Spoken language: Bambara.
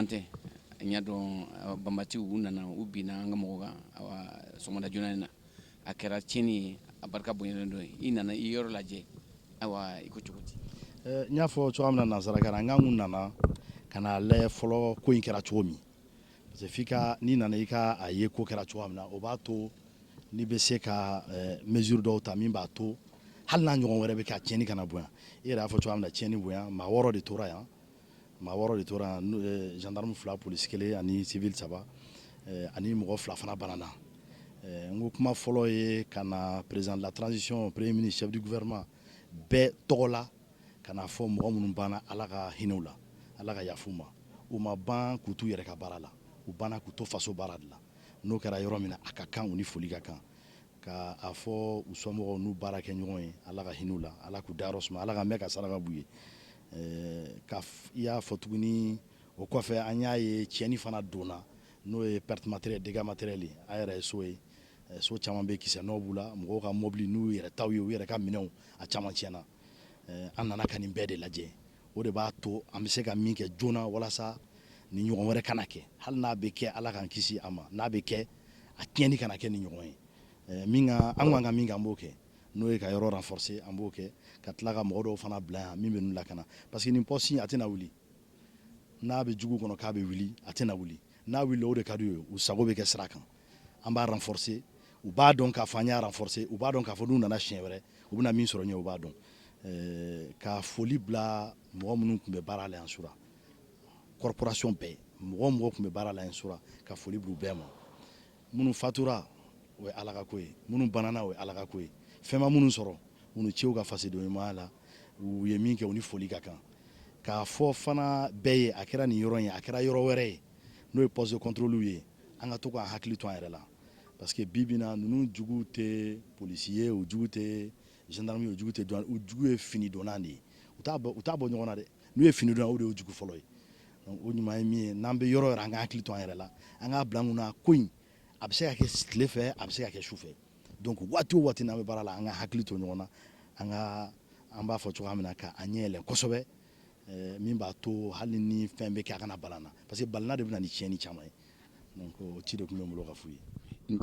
duman tɛ. N y'a dɔn, banbatiw u nana, u binna an ka mɔgɔw kan. Awa, sɔgɔmada joona in na, a kɛra tiɲɛni ye, a barika bonyalen don. I nana i yɔrɔ lajɛ, ayiwa, i ko cogo di? N y'a fɔ cogoya min na nansarakan na, n k'an kun nana ka na lajɛ fɔlɔ ko in kɛra cogo min, parce que f'i ka n'i nana, i ka a ye ko kɛra cogoya min na, o b'a to n'i bɛ se ka mesure dɔw ta min b'a to hali n'a ɲɔgɔn wɛrɛ bɛ kɛ, a tiɲɛni kana bonya. I yɛrɛ y'a fɔ cogoya min na, tiɲɛni bonya, maa 6 de tora yan, maa 6 de tora yan: gendarme fila, polisi kelen ani civil saba, ani mɔgɔ fila fana banana. N ko kuma fɔlɔ ye ka na président de la transition, premier ministre, chef du gouvernement bɛɛ tɔgɔ la, ka na fɔ mɔgɔ minnu banna, Ala ka hinɛ u la, Ala ka yafa u ma. U ma ban k'u t'u yɛrɛ ka baara la, u banna k'u to faso baara de la. N'o kɛra yɔrɔ min na, a ka kan u ni foli ka kan, ka a fɔ u somɔgɔw n'u baara kɛ ɲɔgɔn ye, Ala ka hinɛ u la, Ala k'u dayɔrɔ suma, Ala ka mɛn ka saraka b'u ye. Ka i y'a fɔ tuguni, o kɔfɛ, an y'a ye tiɲɛni fana donna, n'o ye perte matérielle, dégâts matériel ye. A yɛrɛ ye so ye, so caman bɛ kisɛ nɔ b'u la, mɔgɔw ka mobili n'u yɛrɛ taw ye, u yɛrɛ ka minɛnw, a caman tiɲɛna. An nana ka nin bɛɛ de lajɛ. O de b'a to an bɛ se ka min kɛ joona walasa ni ɲɔgɔn wɛrɛ kana kɛ. Hali n'a bɛ kɛ, Ala k'an kisi a ma, n'a bɛ kɛ, a tiɲɛni kana kɛ ni ɲɔgɔn ye. Min ka an kan ka min kɛ, an b'o kɛ, n'o ye ka yɔrɔ renforcer, an b'o kɛ, ka tila ka mɔgɔ dɔw fana bila yan min bɛ n'u lakana, parce que nin poste a tɛna wuli. N'a bɛ jugu kɔnɔ k'a bɛ wuli, a tɛna wuli. N'a wulila, o de ka d'u ye, u sago bɛ kɛ sira kan. An b'a renforcer, u b'a dɔn k'a fɔ an y'a renforcer, u b'a dɔn k'a fɔ n'u nana siɲɛ wɛrɛ, u bɛna min sɔrɔ ɲɛ, u b'a dɔn. Ka foli bila mɔgɔ minnu tun bɛ baara la yan sura, corporation bɛɛ, mɔgɔ o mɔgɔ tun bɛ baara la yan sura, ka foli bila u bɛɛ ma. Minnu fatura, o ye Ala ka ko ye. Minnu banana, o ye Ala ka ko ye. Fɛn ma minnu sɔrɔ, u ni cew ka fasoden ɲumanya la, u ye min kɛ, u ni foli ka kan. K'a fɔ fana bɛɛ ye, a kɛra nin yɔrɔ in ye, a kɛra yɔrɔ wɛrɛ ye, n'o ye poste de contrôle ye, an ka to k'an hakili to an yɛrɛ la, parce que bi bi in na, ninnu jugu tɛ polisi ye, u jugu tɛ gendarme ye, u jugu tɛ douane, u jugu ye fini donna de ye. U t'a bɔ ɲɔgɔn na dɛ. N'u ye fini donna, o de y'u jugu fɔlɔ ye. Donc o ɲuman ye min ye, n'an bɛ yɔrɔ yɔrɔ, an ka hakili to an yɛrɛ la, an k'a bila an kunna ko in a bɛ se ka kɛ tile fɛ, a bɛ se ka kɛ su fɛ. Donc waati o waati n'an bɛ baara la, an ka hakili to ɲɔgɔn na, an ka an b'a fɔ cogoya min na, ka an ɲɛ yɛlɛ kosɛbɛ, min b'a to hali ni fɛn bɛ kɛ, a kana bala na, parce que balina de bɛ na ni tiɲɛni caman ye. Donc o ci de tun bɛ n bolo ka f'u ye.